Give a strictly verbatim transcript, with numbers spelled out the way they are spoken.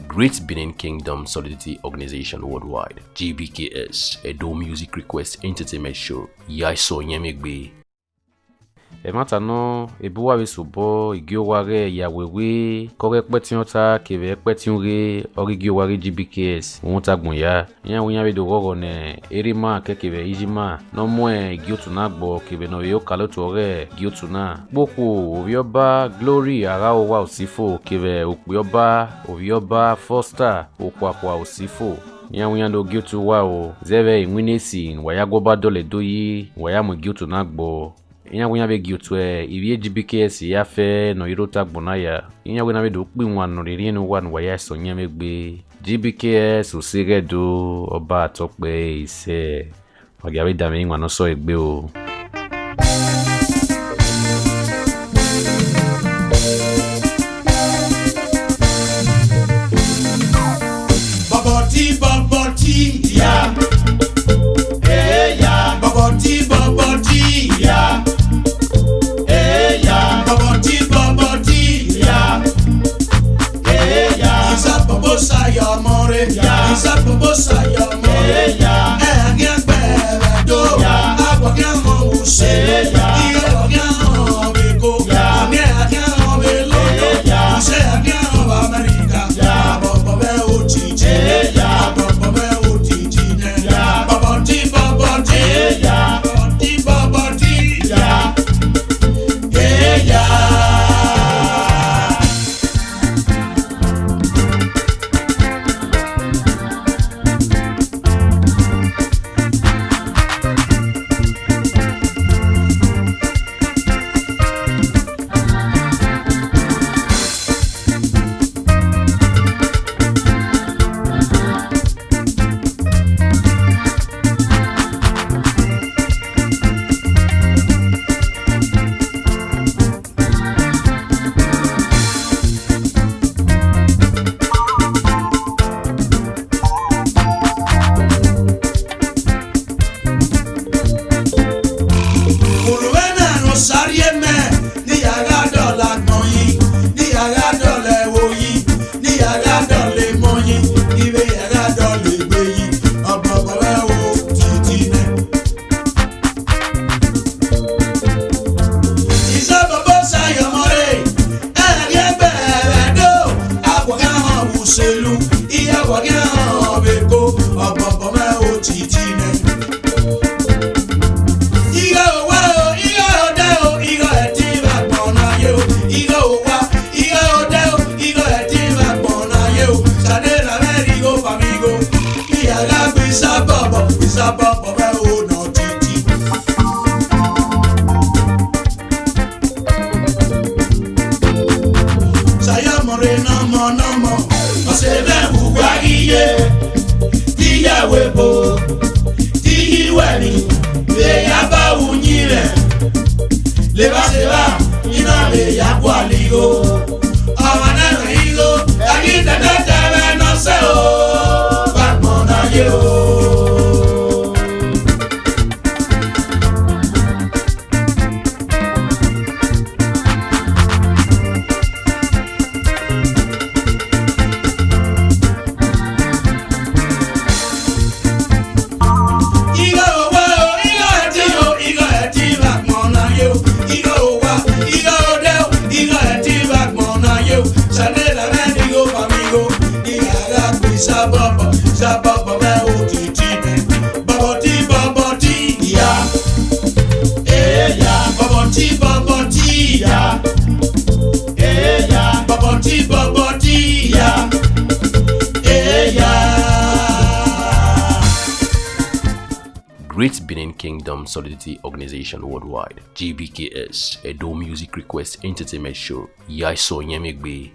Great Benin Kingdom Solidarity Organization Worldwide, G B K S, Edo Music Request Entertainment Show, ya eso yẹn mwẹ egbe. Ẹmwata nọ, ebe uwa vbe sobọ, igie owa ghẹ ya wewe, ke ọ ghẹ kpẹtin ọta kevbe ẹkpẹtin ughe, ọ ghi gie owa ghe G B K S, uhunmwu ọta agbọn ya. Iran wẹ iran vbe do ghọghọ ne erha ima kevbe iye ima ne ọ mu igie otu na gbọ kevbe ne ọ vbe re okalọ otu ọghe igie otu na. Kpokhuo, ovbi ọba Glory Aghaowa Osifo kevbe okpia ọba, ovbi ọba Foster Okhuakhua Osifo, iran wẹ iran do gie otu uwa o, zẹ vbe iwinna esi ne uwa ya gu Ọba dọlọ Edo yi, ne uwa ya mu igie otu na gbọ. Iran wẹ iran vbe gie otu ivbi e G B K S ya fẹ ne ọ i rre otagbọn na ya. Iran wẹ ne a vbe do kpe iwan ne ọ rhiẹnrhiẹn ne uwa ne uwa ya eso yẹn mwẹ egbe. G B K S, osẹe ghẹ do, ọba tọkpẹ isẹ. Wa gia vbe danmwẹ iwan ne ọ sẹ egbe o. Bọbọti, bọbọti, ya. Eya. Bọbọti, bọbọti, ya. Eya. Bọbọti, bọbọti, ya. Eya. Iza bobo sa ya ọmọ rẹ. Ya. Iza bobo sa ya ọmọ rẹ. Eya. Ẹ a ghian gbe ẹvbo do. Ya. Agbọgian mọ use. Eya. Iye ọgọgian họn vbe eko. Ya. Ọghe a ghian họn vbe London. Eya. Use a ghian họn vbe America. Ya. Bọbọ vbe otiti. Eya. Bọbọ vbe otiti nẹ. Ya. Bọbọti, bọbọti. Eya. Bọbọti, bọbọti. Ya. Eya. Unu vbe na ne Osa rhie mẹ, ne I ya gha dọlọ agbọn yi, ne I ya gha dọlọ ẹvbo yi, ne I ya gha dọlọ emọ yi, ne I vbe ya gha dọlọ egbe yi, ọbọbọ vbe ẹvbo titi nẹ. Iza bobo sa ya ọmọ rẹ, ẹ ghi gbe ẹvbo do, agbọgian họn vbe uselu, iye agbọgian họn vbe eko, ọbọbọ vbe ẹvbo titi nẹ. Igho owa o, igho odẹ o, igho ẹtin vbe agbọn na ye o. Igho owa, igho odẹ o, igho ẹtin vbe agbọn na ye o. Sane na mwẹ rhie igho fami igho. Iye a gha gbe isabọbọ, isabọbọ vbe ẹvbo nọ titi. Sayọmọ rre nọmọ nọmọ, ọse mwẹ vbe uwa ghi ye, te I ya ru ebo, te I ru ẹmwẹ, vbe ya ba ru uyinmwẹ, levba sevba, I na vbe ya gualọ igho. Ọmwa ne ẹmwẹ igho, a ghi tẹtẹtẹ mwẹ ne ọ sẹ o, vbe agbọn na ye o. Igho owa o, igho ẹtin o, igho ẹtin vbe agbọn na ye o. Igho owa, igho odẹ o, igho ẹtin vbe agbọn na ye o. Sane la mwẹ ne igho fami igho, I ya gha gbe isabọbọ, isabọbọ vbe ẹvbo titi nẹ. Bọbọti, bọbọti, ya. Eya, bọbọti, bọbọti, ya. Eya, bọbọti, bọbọti, ya. Eya. Great Benin Kingdom Solidarity Organization Worldwide, G B K S, Edo Music Request Entertainment Show, ya eso yẹn mwẹ egbe.